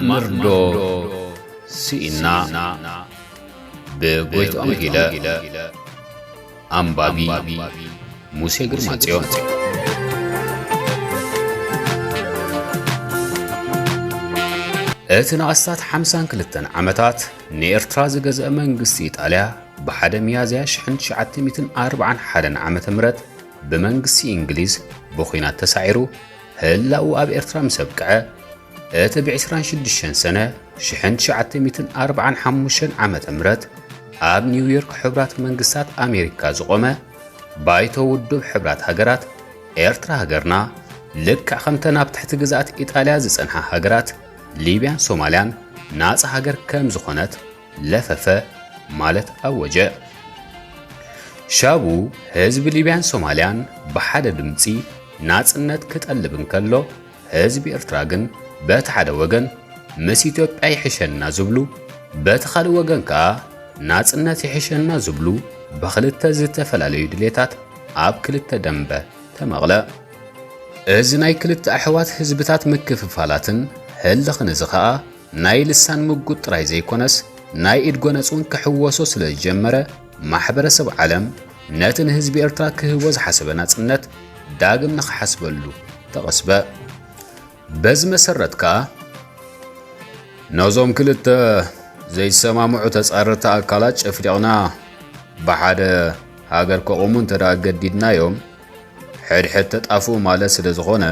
መርዶ ስኢና ብጎይትኦም ጊለ። ኣንባቢ ሙሴ ግርማጽዮን። እቲ ንኣስታት ሓምሳን ክልተን ዓመታት ንኤርትራ ዝገዝአ መንግስቲ ኢጣልያ ብሓደ ሚያዝያ ሽሕን ትሽዓተ ሚእትን ኣርባዓን ሓደን ዓመተ ምህረት ብመንግስቲ እንግሊዝ ብኹናት ተሳዒሩ ህላኡ ኣብ ኤርትራ ምስ ኣብቅዐ፣ እቲ ብዕስራን ሽዱሽተን ሰነ ሽሕን ትሽዓተ ሚእትን ኣርባዓን ሓሙሽተን ዓመተ ምህረት ኣብ ኒውዮርክ ሕቡራት መንግስታት ኣሜሪካ ዝቖመ ባይቶ ውድብ ሕቡራት ሃገራት፣ ኤርትራ ሃገርና ልክዕ ከምተን ኣብ ትሕቲ ግዝኣት ኢጣልያ ዝጸንሓ ሃገራት ሊብያን ሶማልያን ናጻ ሃገር ከም ዝኾነት ለፈፈ ማለት ኣወጀ። ሻቡ ህዝቢ ሊብያን ሶማልያን ብሓደ ድምጺ ናጽነት ክጠልብ እንከሎ፣ ህዝቢ ኤርትራ ግን በቲ ሓደ ወገን ምስ ኢትዮጵያ ይሕሸና ዝብሉ፣ በቲ ካልእ ወገን ከኣ ናጽነት ይሕሸና ዝብሉ ብኽልተ ዝተፈላለዩ ድሌታት ኣብ ክልተ ደንበ ተመቕለ። እዚ ናይ ክልተ ኣሕዋት ህዝብታት ምክፍፋላትን ህልኽን እዚ ኸኣ ናይ ልሳን ምጉት ጥራይ ዘይኮነስ፣ ናይ ኢድ ጎነጽ እውን ክሕወሶ ስለ ዝጀመረ፣ ማሕበረሰብ ዓለም ነቲ ንህዝቢ ኤርትራ ክህቦ ዝሓሰበ ናጽነት ዳግም ንኽሓስበሉ ተቐስበ። በዚ መሰረት ከኣ፣ ነዞም ክልተ ዘይሰማምዑ ተጻረርቲ ኣካላት ጨፍሊቕና ብሓደ ሃገር ከቑሙ እንተ ደኣ ኣገዲድናዮም፣ ሕድሕድ ተጣፍኡ ማለት ስለ ዝኾነ፣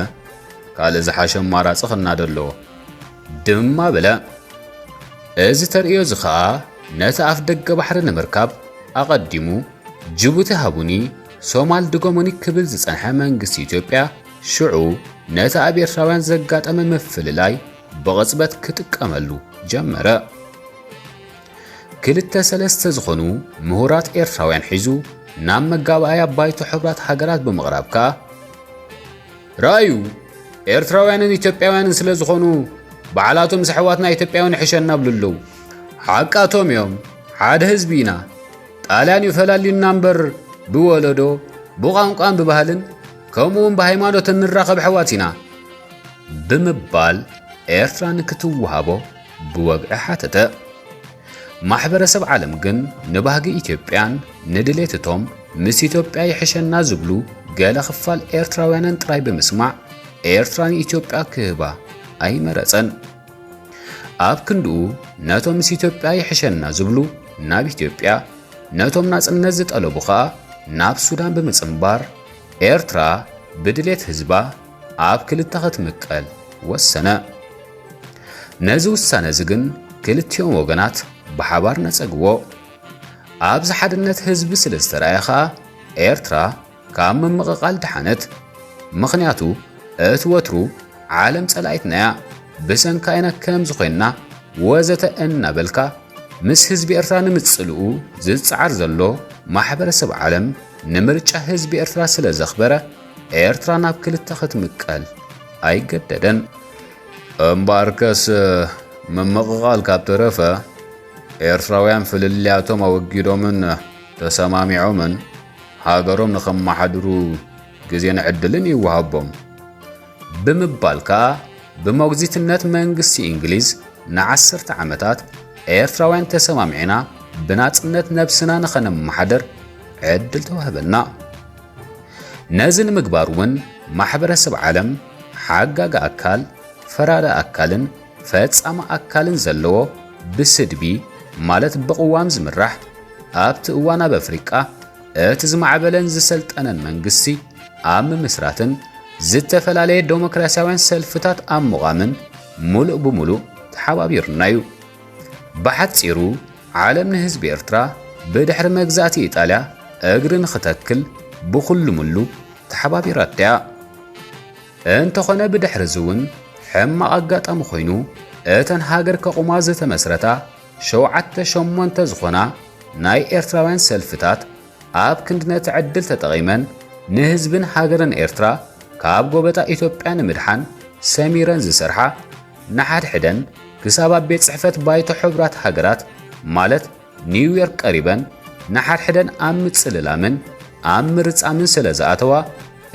ካልእ ዝሓሸ ኣማራጺ ክናደ ኣለዎ ድማ በለ። እዚ ተርእዮ እዚ ኸኣ፣ ነቲ ኣፍ ደገ ባሕሪ ንምርካብ ኣቐዲሙ፣ ጅቡቲ ሃቡኒ፣ ሶማል ድገሙኒ ክብል ዝጸንሐ መንግስቲ ኢትዮጵያ፣ ሽዑ ነቲ ኣብ ኤርትራውያን ዘጋጠመ ምፍልላይ ብቕጽበት ክጥቀመሉ ጀመረ። ክልተ ሰለስተ ዝኾኑ ምሁራት ኤርትራውያን ሒዙ ናብ መጋባእያ ባይቶ ሕቡራት ሃገራት ብምቕራብ ከኣ፣ ረኣዩ፣ ኤርትራውያንን ኢትዮጵያውያንን ስለ ዝኾኑ፣ ባዕላቶም ምስ ኣሕዋትና ኢትዮጵያውያን ይሕሸና ይብሉ ኣለዉ። ሓቃቶም እዮም። ሓደ ህዝቢ ኢና። ጣልያን እዩ ፈላልዩና እምበር፣ ብወለዶ፣ ብቋንቋን ብባህልን፣ ከምኡ እውን ብሃይማኖትን ንራኸብ ኣሕዋት ኢና ብምባል ኤርትራ ንክትወሃቦ ብወግዒ ሓተተ። ማሕበረሰብ ዓለም ግን ንባህጊ ኢትዮጵያን ንድሌት እቶም ምስ ኢትዮጵያ ይሕሸና ዝብሉ ገለ ክፋል ኤርትራውያንን ጥራይ ብምስማዕ፣ ኤርትራ ንኢትዮጵያ ክህባ ኣይመረጸን። ኣብ ክንድኡ፣ ነቶም ምስ ኢትዮጵያ ይሕሸና ዝብሉ ናብ ኢትዮጵያ፣ ነቶም ናጽነት ዝጠለቡ ኸኣ ናብ ሱዳን ብምጽንባር፣ ኤርትራ ብድሌት ህዝባ ኣብ ክልተ ክትምቀል ወሰነ። ነዚ ውሳነ እዚ ግን ክልቲኦም ወገናት ብሓባር ነጸግዎ። ኣብዚ ሓድነት ህዝቢ ስለ ዝተራእየ ኸኣ፣ ኤርትራ ካብ ምምቕቓል ደሓነት። ምኽንያቱ፣ እቲ ወትሩ ዓለም ጸላኢትና እያ፣ ብሰንካ ኢና ከምዚ ኮይንና፣ ወዘተ እናበልካ፣ ምስ ህዝቢ ኤርትራ ንምጽልኡ ዝጸዓር ዘሎ ማሕበረሰብ ዓለም፣ ንምርጫ ህዝቢ ኤርትራ ስለ ዘኽበረ፣ ኤርትራ ናብ ክልተ ክትምቀል ኣይገደደን። እምበኣርከስ፣ ምምቕቓል ካብ ተረፈ፣ ኤርትራውያን ፍልልያቶም ኣወጊዶምን ተሰማሚዖምን ሃገሮም ንኸመሓድሩ ግዜን ዕድልን ይወሃቦም። ብምባል ከኣ፣ ብሞግዚትነት መንግስቲ እንግሊዝ ንዓሰርተ ዓመታት ኤርትራውያን ተሰማሚዕና ብናጽነት ነብስና ንኸነመሓድር ዕድል ተዋህበና። ነዚ ንምግባር እውን ማሕበረሰብ ዓለም ሓጋጊ ኣካል፣ ፈራዲ ኣካልን ፈጻሚ ኣካልን ዘለዎ ብስድቢ ማለት ብቅዋም ዝምራሕ ኣብቲ እዋን ኣብ ኣፍሪቃ እቲ ዝማዕበለን ዝሰልጠነን መንግስቲ ኣብ ምምስራትን ዝተፈላለየ ዴሞክራስያውያን ሰልፍታት ኣብ ምቋምን ሙሉእ ብሙሉእ ተሓባቢሩና እዩ። ብሓጺሩ ዓለም ንህዝቢ ኤርትራ ብድሕሪ መግዛእቲ ኢጣልያ እግሪ ንኽተክል ብኹሉ ምሉ ተሓባቢራታ እያ። እንተኾነ ብድሕሪ እዚ እውን ሕማቕ ኣጋጣሚ ኮይኑ እተን ሃገር ከቑማ ዝተመስረታ ሸውዓተ ሸሞንተ ዝኾና ናይ ኤርትራውያን ሰልፍታት ኣብ ክንዲ ነቲ ዕድል ተጠቒመን ንህዝብን ሃገርን ኤርትራ ካብ ጎበጣ ኢትዮጵያ ንምድሓን ሰሚረን ዝሰርሓ ንሓድሕደን ክሳብ ኣብ ቤት ጽሕፈት ባይቶ ሕቡራት ሃገራት ማለት ኒውዮርክ ቀሪበን ንሓድሕደን ኣብ ምጽልላምን ኣብ ምርጻምን ስለ ዝኣተዋ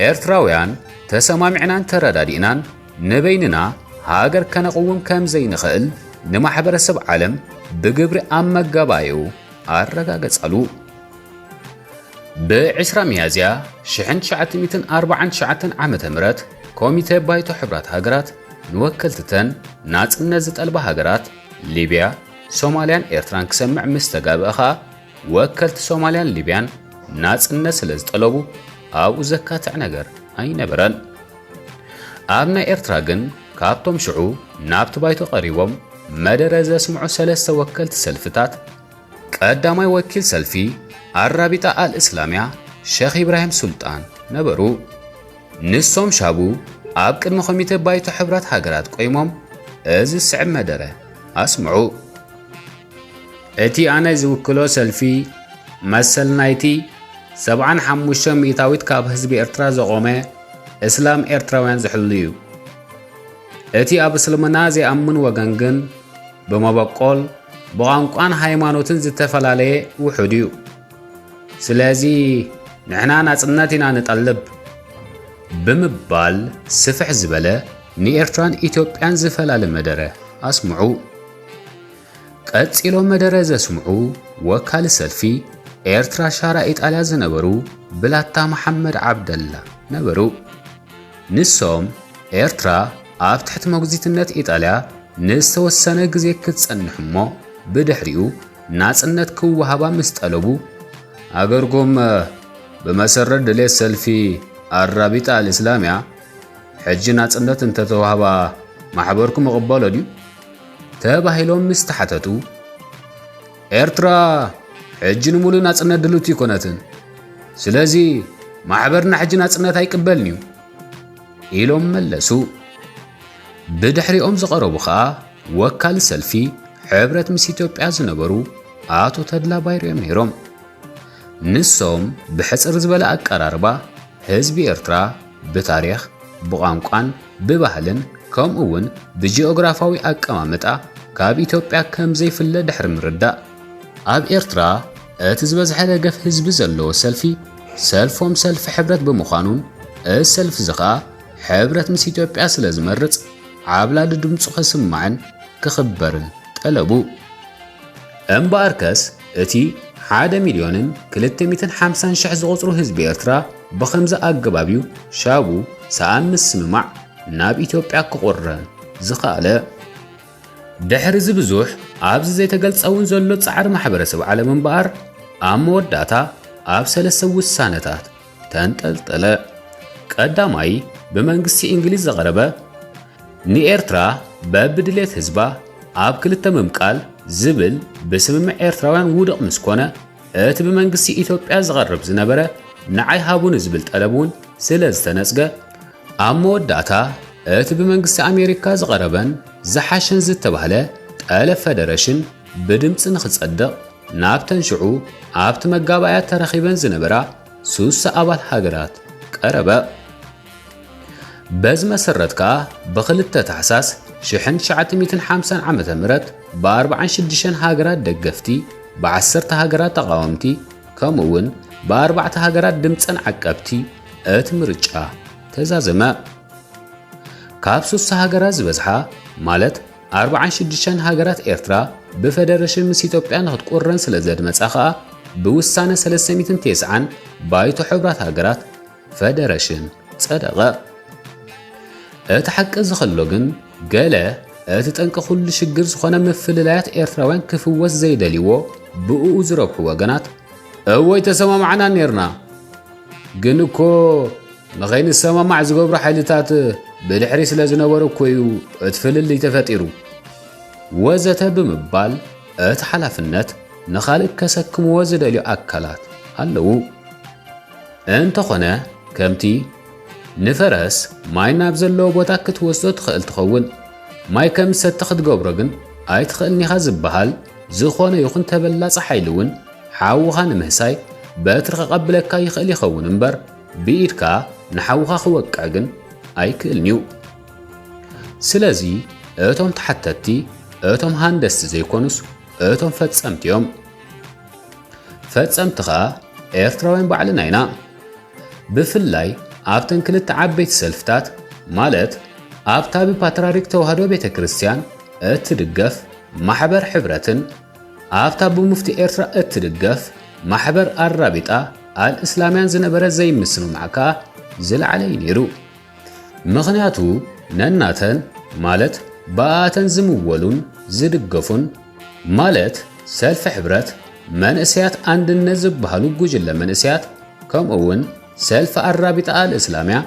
ኤርትራውያን ተሰማሚዕናን ተረዳዲእናን ንበይንና ሃገር ከነቕውም ከም ዘይንኽእል ንማሕበረሰብ ዓለም ብግብሪ ኣብ መጋባእያኡ ኣረጋገጻሉ። ብ20 ሚያዝያ ሽሕን ትሽዓተ ሚእትን ኣርባዓን ትሽዓተን ዓመተ ምህረት ኮሚተ ባይቶ ሕብራት ሃገራት ንወከልትተን ናጽነት ዝጠልባ ሃገራት ሊብያ፣ ሶማልያን ኤርትራን ክሰምዕ ምስ ተጋብአ ኸኣ ወከልቲ ሶማልያን ሊብያን ናጽነት ስለ ዝጠለቡ ኣብኡ ዘካትዕ ነገር ኣይነበረን። ኣብ ናይ ኤርትራ ግን ካብቶም ሽዑ ናብቲ ባይቶ ቀሪቦም መደረ ዘስምዑ ሰለስተ ወከልቲ ሰልፍታት ቀዳማይ ወኪል ሰልፊ ኣራቢጣ ኣል እስላሚያ ሸኽ ኢብራሂም ሱልጣን ነበሩ። ንሶም ሻቡ ኣብ ቅድሚ ኮሚተ ባይቶ ሕብራት ሃገራት ቆይሞም እዚ ዝስዕብ መደረ ኣስምዑ። እቲ ኣነ ዝውክሎ ሰልፊ መሰል ናይቲ ሰብዓን ሓሙሽተ ሚእታዊት ካብ ህዝቢ ኤርትራ ዘቖመ እስላም ኤርትራውያን ዝሕሉ እዩ። እቲ ኣብ እስልምና ዘይኣምን ወገን ግን ብመበቆል፣ ብቋንቋን ሃይማኖትን ዝተፈላለየ ውሑድ እዩ። ስለዚ ንሕና ናጽነት ኢና ንጠልብ ብምባል ስፍሕ ዝበለ ንኤርትራን ኢትዮጵያን ዝፈላሊ መደረ ኣስምዑ። ቀጺሎም መደረ ዘስምዑ ወካሊ ሰልፊ ኤርትራ ሻራ ኢጣልያ ዝነበሩ ብላታ መሓመድ ዓብደላ ነበሩ። ንሶም ኤርትራ ኣብ ትሕቲ መጉዚትነት ኢጣልያ ንዝተወሰነ ግዜ ክትጸንሕ እሞ ብድሕሪኡ ናጽነት ክወሃባ ምስ ጠለቡ፣ ሃገርኩም ብመሰረት ድሌት ሰልፊ ኣራቢጣ ኣልእስላምያ ሕጂ ናጽነት እንተተዋህባ ማሕበርኩም ይቕበሎ ድዩ? ተባሂሎም ምስ ተሓተቱ፣ ኤርትራ ሕጂ ንምሉእ ናጽነት ድልውቲ ኣይኮነትን። ስለዚ ማሕበርና ሕጂ ናጽነት ኣይቅበልን እዩ ኢሎም መለሱ። ብድሕሪኦም ዝቐረቡ ኸኣ ወካሊ ሰልፊ ሕብረት ምስ ኢትዮጵያ ዝነበሩ ኣቶ ተድላ ባይሩ እዮም ነይሮም። ንሶም ብሕጽር ዝበለ ኣቀራርባ ህዝቢ ኤርትራ ብታሪኽ፣ ብቋንቋን ብባህልን ከምኡ እውን ብጂኦግራፋዊ ኣቀማምጣ ካብ ኢትዮጵያ ከም ዘይፍለ ድሕሪ ምርዳእ፣ ኣብ ኤርትራ እቲ ዝበዝሐ ደገፍ ህዝቢ ዘለዎ ሰልፊ ሰልፎም ሰልፊ ሕብረት ብምዃኑን እዚ ሰልፊ እዚ ኸኣ ሕብረት ምስ ኢትዮጵያ ስለ ዝመርጽ ዓብላሊ ድምጹ ክስማዕን ክኽበርን ጠለቡ። እምበኣርከስ እቲ ሓደ ሚልዮንን ክልተ ሚእትን ሓምሳን ሽሕ ዝቑጽሩ ህዝቢ ኤርትራ ብኸምዚ ኣገባብ እዩ ሻቡ ሰኣን ምስምማዕ ናብ ኢትዮጵያ ክቑረን ዝኸኣለ። ድሕሪ እዚ ብዙሕ ኣብዚ ዘይተገልጸ እውን ዘሎ ጻዕሪ ማሕበረሰብ ዓለም እምበኣር ኣብ መወዳእታ ኣብ ሰለስተ ውሳነታት ተንጠልጠለ። ቀዳማይ ብመንግስቲ እንግሊዝ ዝቐረበ ንኤርትራ በብድሌት ህዝባ ኣብ ክልተ ምምቃል ዝብል ብስምምዕ ኤርትራውያን ውዱቕ ምስ ኮነ፣ እቲ ብመንግስቲ ኢትዮጵያ ዝቐርብ ዝነበረ ንዓይ ሃቡኒ ዝብል ጠለብ እውን ስለ ዝተነጽገ፣ ኣብ መወዳእታ እቲ ብመንግስቲ ኣሜሪካ ዝቐረበን ዝሓሸን ዝተባህለ ጠለብ ፈደረሽን ብድምጺ ንኽጸድቕ ናብተን ሽዑ ኣብቲ መጋባእያ ተረኺበን ዝነበራ ሱሳ ኣባል ሃገራት ቀረበ። በዚ መሰረት ከኣ ብክልተ ታሕሳስ ሽሕን ትሽዓተ ሚእትን ሓምሳን ዓመተ ምህረት ብኣርብዓን ሽዱሽተን ሃገራት ደገፍቲ፣ ብዓሰርተ ሃገራት ተቓወምቲ፣ ከምኡ እውን ብኣርባዕተ ሃገራት ድምጸን ዓቀብቲ እቲ ምርጫ ተዛዘመ። ካብ ሱሳ ሃገራት ዝበዝሓ ማለት ኣርብዓን ሽዱሽተን ሃገራት ኤርትራ ብፈደረሽን ምስ ኢትዮጵያ ንክትቁረን ስለ ዘድመጻ ከኣ ብውሳነ ሰለስተ ሚእትን ተስዓን ባይቶ ሕብራት ሃገራት ፈደረሽን ጸደቐ። እቲ ሓቂ እዚ ከሎ ግን ገለ እቲ ጠንቂ ኩሉ ሽግር ዝኾነ ምፍልላያት ኤርትራውያን ክፍወስ ዘይደልይዎ ብእኡ ዝረብሑ ወገናት እወ ኣይተሰማማዕናን ኔርና፣ ግን እኮ ንኸይንሰማማዕ ዝገብሩ ሓይልታት ብድሕሪ ስለ ዝነበሩ እኮ እዩ እቲ ፍልልይ ተፈጢሩ ወዘተ ብምባል እቲ ሓላፍነት ንኻልእ ከሰክምዎ ዝደልዩ ኣካላት ኣለዉ። እንተኾነ ከምቲ ንፈረስ ማይ ናብ ዘለዎ ቦታ ክትወስዶ ትኽእል ትኸውን፣ ማይ ከም ዝሰቲ ክትገብሮ ግን ኣይትኽእልን ኢኻ ዝበሃል፣ ዝኾነ ይኹን ተበላጺ ሓይሊ እውን ሓውኻ ንምህሳይ በትሪ ከቐብለካ ይኽእል ይኸውን እምበር ብኢድካ ንሓውኻ ክወቅዕ ግን ኣይክእልን እዩ። ስለዚ እቶም ተሓተትቲ እቶም ሃንደስቲ ዘይኮኑስ እቶም ፈጸምቲ እዮም። ፈጸምቲ ኸኣ ኤርትራውያን ባዕልና ኢና። ብፍላይ ኣብተን ክልተ ዓበይቲ ሰልፍታት ማለት ኣብታ ብፓትርያርክ ተዋህዶ ቤተ ክርስቲያን እትድገፍ ማሕበር ሕብረትን ኣብታ ብሙፍቲ ኤርትራ እትድገፍ ማሕበር ኣራቢጣ ኣልእስላምያን ዝነበረ ዘይምስምማዕ ከኣ ዝለዓለ እዩ ነይሩ። ምኽንያቱ ነናተን ማለት ብኣተን ዝምወሉን ዝድገፉን ማለት ሰልፊ ሕብረት መንእሰያት ኣንድነት ዝበሃሉ ጉጅለ መንእሰያት ከምኡ እውን ሰልፊ ኣራቢጣ ኣልእስላምያ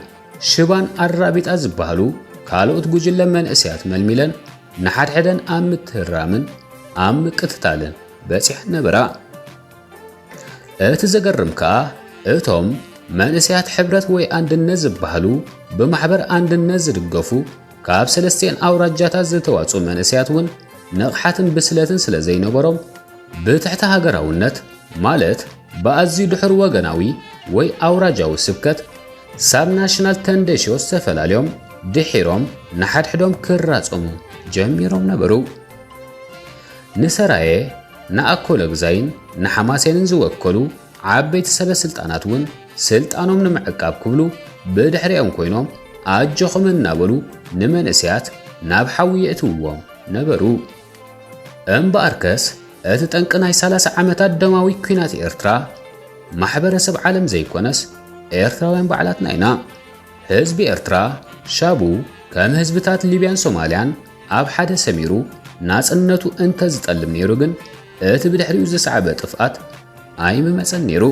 ሽባን ኣራቢጣ ዝበሃሉ ካልኦት ጉጅለ መንእሰያት መልሚለን ንሓድሕደን ኣብ ምትህራምን ኣብ ምቅትታልን በጺሐን ነበራ። እቲ ዘገርም ከኣ እቶም መንእሰያት ሕብረት ወይ ኣንድነት ዝበሃሉ ብማሕበር ኣንድነት ዝድገፉ ካብ ሰለስቲኤን ኣውራጃታት ዝተዋጽኡ መንእሰያት እውን ንቕሓትን ብስለትን ስለ ዘይነበሮም ብትሕቲ ሃገራውነት ማለት ብኣዝዩ ድሑር ወገናዊ ወይ ኣውራጃዊ ስብከት ሳብ ናሽናል ተንደሽዮስ ተፈላልዮም ድሒሮም ንሓድሕዶም ክራጸሙ ጀሚሮም ነበሩ። ንሰራየ ንኣኮለግዛይን ንሓማሴንን ዝወከሉ ዓበይቲ ሰበ ስልጣናት እውን ስልጣኖም ንምዕቃብ ክብሉ ብድሕሪኦም ኮይኖም ኣጆኹም እናበሉ ንመንእሰያት ናብ ሓዊ የእትውዎም ነበሩ። እምበኣርከስ እቲ ጠንቂ ናይ ሰላሳ ዓመታት ደማዊ ኲናት ኤርትራ ማሕበረሰብ ዓለም ዘይኮነስ ኤርትራውያን ባዕላትና ኢና። ህዝቢ ኤርትራ ሻቡ ከም ህዝብታት ሊብያን ሶማልያን ኣብ ሓደ ሰሚሩ ናጽነቱ እንተዝጠልብ ነይሩ ግን እቲ ብድሕሪኡ ዝሰዓበ ጥፍኣት ኣይምመጸን ነይሩ።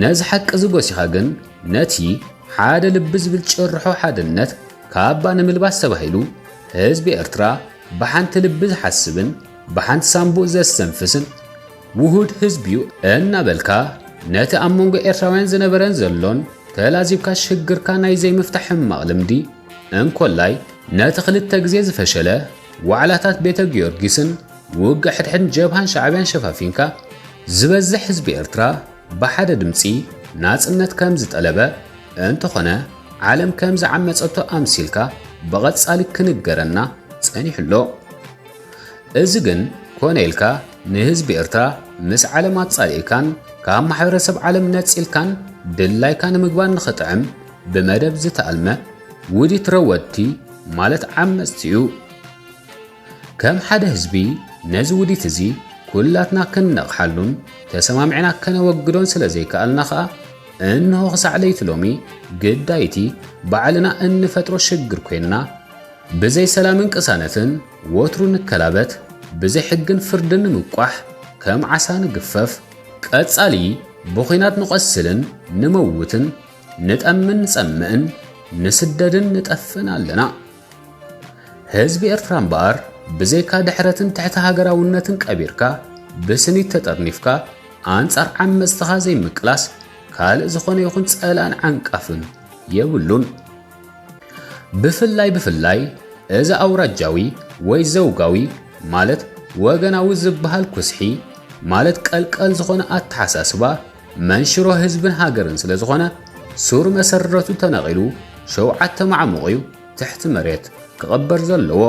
ነዚ ሓቂ እዚ ጎሲኻ ግን ነቲ ሓደ ልቢ ዝብል ጭርሖ ሓድነት ካባ ንምልባስ ተባሂሉ ህዝቢ ኤርትራ ብሓንቲ ልቢ ዝሓስብን ብሓንቲ ሳንቡእ ዘስተንፍስን ውሁድ ህዝቢ'ዩ እናበልካ ነቲ ኣብ መንጎ ኤርትራውያን ዝነበረን ዘሎን ተላዚብካ ሽግርካ ናይ ዘይምፍታሕ ሕማቕ ልምዲ እንኮላይ ነቲ ክልተ ግዜ ዝፈሸለ ዋዕላታት ቤተ ጊዮርጊስን ውግእ ሕድሕድን ጀብሃን ሻዕብያን ሸፋፊንካ ዝበዝሕ ህዝቢ ኤርትራ ብሓደ ድምጺ ናጽነት ከም ዝጠለበ እንተኾነ ዓለም ከም ዝዓመጸቶ ኣምሲልካ ብቐጻሊ ክንገረና ጸኒሑ ኣሎ። እዚ ግን ኮነ ኢልካ ንህዝቢ ኤርትራ ምስ ዓለም ኣጻሊእካን ካብ ማሕበረሰብ ዓለም ነጺልካን ድላይካ ንምግባር ንኽጥዕም ብመደብ ዝተኣልመ ውዲት ረወድቲ ማለት ዓመጽቲ እዩ። ከም ሓደ ህዝቢ ነዚ ውዲት እዚ ኩላትና ክንነቕሓሉን ተሰማሚዕና ከነወግዶን ስለ ዘይከኣልና ኸኣ እንሆ ክሳዕ ለይቲ ሎሚ ግዳይቲ ባዕልና እንፈጥሮ ሽግር ኮይንና ብዘይ ሰላምን ቅሳነትን ወትሩ ንከላበት፣ ብዘይ ሕግን ፍርድን ንምቋሕ፣ ከም ዓሳ ንግፈፍ፣ ቀጻሊ ብኹናት ንቖስልን ንመውትን፣ ንጠምን ንጸምእን፣ ንስደድን ንጠፍእን ኣለና። ህዝቢ ኤርትራ እምበኣር ብዘይካ ድሕረትን ትሕቲ ሃገራውነትን ቀቢርካ ብስኒት ተጠርኒፍካ ኣንጻር ዓመጽትኻ ዘይምቅላስ ካልእ ዝኾነ ይኹን ጸላእን ዓንቃፍን የብሉን። ብፍላይ ብፍላይ እዚ ኣውራጃዊ ወይ ዘውጋዊ ማለት ወገናዊ ዝበሃል ኩስሒ ማለት ቀልቀል ዝኾነ ኣተሓሳስባ መንሽሮ ህዝብን ሃገርን ስለ ዝኾነ ሱር መሰረቱ ተነቒሉ ሸውዓተ ማዕሙቑዩ ትሕቲ መሬት ክቕበር ዘለዎ።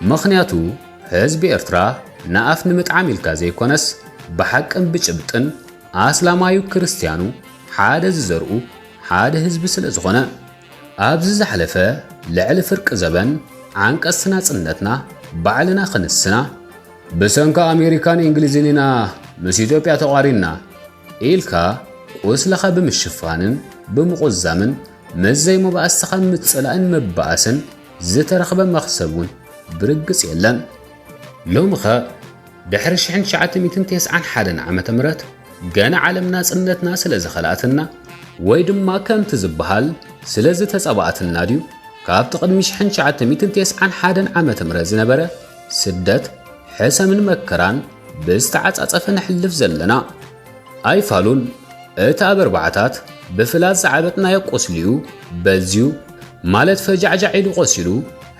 ምኽንያቱ ህዝቢ ኤርትራ ንኣፍ ንምጥዓም ኢልካ ዘይኮነስ ብሓቅን ብጭብጥን ኣስላማዩ ክርስትያኑ ሓደ ዝዘርኡ ሓደ ህዝቢ ስለ ዝኾነ። ኣብዚ ዝሓለፈ ልዕሊ ፍርቂ ዘበን ዓንቀጽቲ ናጽነትና ባዕልና ክንስና፣ ብሰንኪ ኣሜሪካን እንግሊዝን ኢና ምስ ኢትዮጵያ ተቋሪንና ኢልካ ቁስልኻ ብምሽፋንን ብምቑዛምን ምስ ዘይመባእስትኻ ምጽላእን ምባኣስን ዝተረኽበ መኽሰብ እውን ብርግጽ የለን። ሎምኸ ድሕሪ ሽሕን ትሽዓተ ሚእትን ተስዓን ሓደን ዓመተ ምህረት ገና ዓለም ናጽነትና ስለ ዝኸልኣትና ወይ ድማ ከምቲ ዝበሃል ስለ ዝተጸባኣትና ድዩ ካብቲ ቅድሚ ሽሕን ትሽዓተ ሚእትን ተስዓን ሓደን ዓመተ ምህረት ዝነበረ ስደት፣ ሕሰምን መከራን ብዝተዓጻጸፈ ነሕልፍ ዘለና? ኣይፋሉን። እቲ ኣብ ኣርባዓታት ብፍላጻ ዝዓበጥናዮ ቁስሊኡ በዝዩ ማለት ፈጃዕጃዕ ኢሉ ቆሲሉ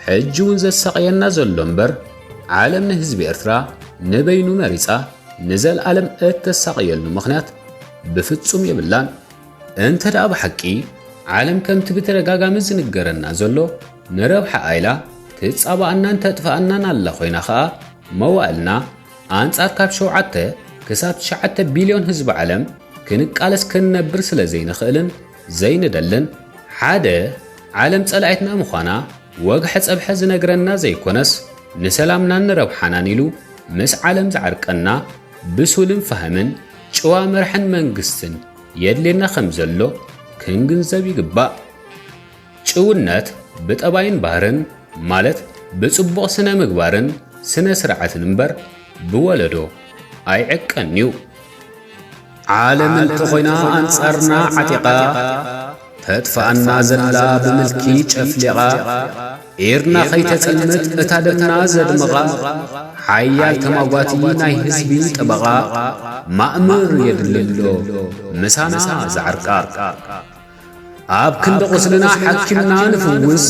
ሕጂ እውን ዘሳቕየና ዘሎ እምበር ዓለም ንህዝቢ ኤርትራ ንበይኑ መሪጻ ንዘልኣለም እተሳቕየሉ ምኽንያት ብፍጹም የብላን። እንተ ደኣ ብሓቂ ዓለም ከምቲ ብተደጋጋሚ ዝንገረና ዘሎ ንረብሓኣ ኢላ ትጻባኣናን ተጥፍኣናን ኣላ ኮይና ኸኣ መዋእልና ኣንጻር ካብ ሸውዓተ ክሳብ ትሽዓተ ቢልዮን ህዝቢ ዓለም ክንቃለስ ክንነብር ስለ ዘይንኽእልን ዘይንደልን ሓደ ዓለም ጸላኢትና ምዃና ወግሐ ጸብሐ ዝነግረና ዘይኮነስ፣ ንሰላምናን ንረብሓናን ኢሉ ምስ ዓለም ዝዓርቀና፣ ብሱልን ፋህምን ጭዋ መራሕን መንግስትን የድልየና ከም ዘሎ ክንግንዘብ ይግባእ። ጭውነት ብጠባይን ባህርን፣ ማለት ብጽቡቕ ስነ ምግባርን ስነ ስርዓትን እምበር ብወለዶ ኣይዕቀን'ዩ። ዓለም እንተኾይና ኣንጻርና ዓጢቓ፣ ተጥፍኣና ዘላ ብምልኪ ጨፍሊቓ፣ ኤርና ከይተጸልምት እታ ደምና ዘድምቓ፣ ሓያል ተማጓቲ ናይ ህዝቢ ጠበቓ፣ ማእምር የድልሎ ምሳና ዝዓርቃ። ኣብ ክንዲ ቁስልና ሓኪምና ንፍውስ፣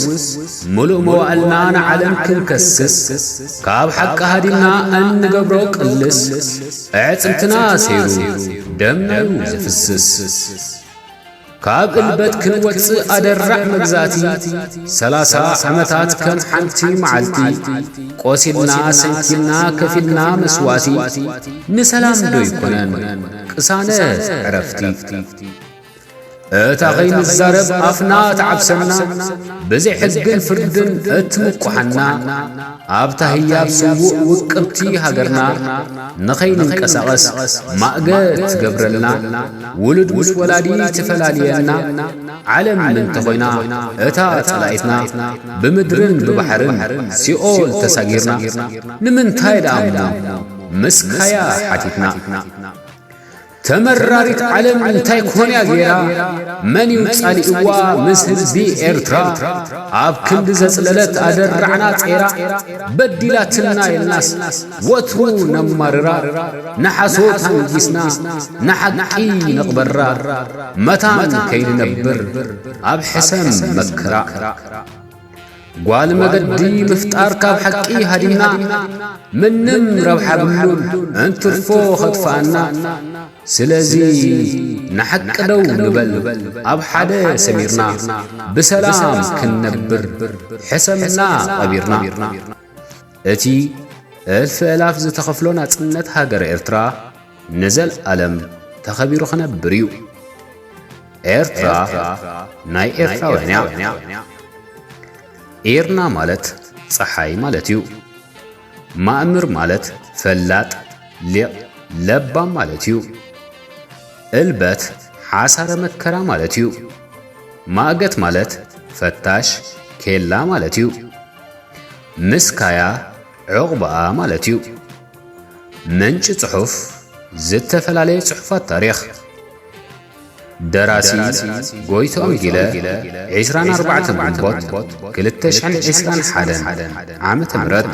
ምሉእ መዋእልና ንዓለም ክንከስስ፣ ካብ ሓቂ ሃዲምና እንገብሮ ቅልስ፣ ኣዕጽምትና ሰይሩ ደምና እዩ ዝፍስስ። ካብ እልበት ክንወጽእ ኣደራዕ መግዛእቲ፣ ሰላሳ ዓመታት ከም ሓንቲ መዓልቲ፣ ቆሲልና ሰንኪልና ከፊልና መስዋእቲ፣ ንሰላም ዶ ይኮነን ቅሳነት ዕረፍቲ? እታ ኸይንዛረብ ኣፍና ትዓብሰና፣ ብዘይ ሕግን ፍርድን እትምቁሓና፣ ኣብታ ህያብ ስዉእ ውቅብቲ ሃገርና፣ ንኸይንንቀሳቐስ ማእገ ትገብረልና፣ ውሉድ ምስ ወላዲ ትፈላልየና፣ ዓለም እንተኾይና እታ ጸላኢትና፣ ብምድርን ብባሕርን ሲኦል ተሳጊርና፣ ንምንታይ ደኣ እሞ ምስካያ ሓቲትና? ተመራሪት ዓለም እንታይ ኮንያ ገይራ? መን እዩ ጻሊእዋ ምስ ህዝቢ ኤርትራ? ኣብ ክንዲ ዘጽለለት ኣደራዕና ጼራ፣ በዲላትና ኢልናስ ወትሩ ነማርራ። ንሓሶት ኣንጊስና ንሓቂ ነቕበራ፣ መታን ከይንነብር ኣብ ሕሰም መከራ። ጓል መገዲ ምፍጣር ካብ ሓቂ ሃዲምና፣ ምንም ረብሓ ብሉን እንትርፎ ኸጥፍኣና። ስለዚ ንሓቂ ደው ንበል ኣብ ሓደ ሰሚርና፣ ብሰላም ክንነብር ሕሰምና ቀቢርና። እቲ እልፊ እላፍ ዝተኸፍሎ ናጽነት ሃገረ ኤርትራ ንዘልኣለም ተኸቢሩ ክነብር እዩ። ኤርትራ ናይ ኤርትራውያን እያ። ኤርና ማለት ጸሓይ ማለት እዩ። ማእምር ማለት ፈላጥ፣ ሊቕ፣ ለባም ማለት እዩ። እልበት ሓሳረ መከራ ማለት እዩ። ማእገት ማለት ፈታሽ፣ ኬላ ማለት እዩ። ምስካያ ዑቕባኣ ማለት እዩ። ምንጪ ጽሑፍ ዝተፈላለየ ጽሑፋት ታሪኽ። ደራሲ ጎይትኦም ጊለ፣ ዒስራን ኣርባዕተን ግንቦት ክልተ ሽሕን ዒስራን ሓደን ዓመተ ምህረት።